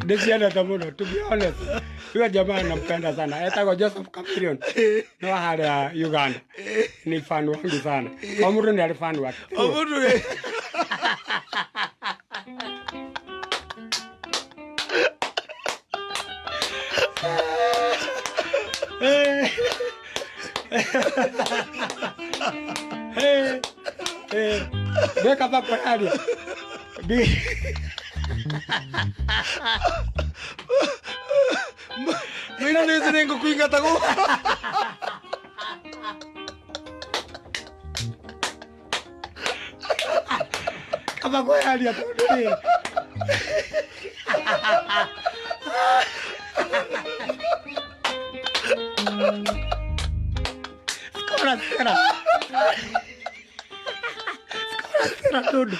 Ndĩciendete mũno, to be honest. Huyo jamaa nampenda sana, etagwo Joseph Chameleone, no harĩa Uganda. Ni fan wangu sana. O mũndũ nĩ arĩ fan wake. O mũndũ rĩ. Eh, eh, ndĩkaba kũraria. Mũira nĩ nĩ ngũkũingata gũkũ. Kaba kwĩyaria tondũ rĩrĩ. Skora, skora. Skora, skora tondũ.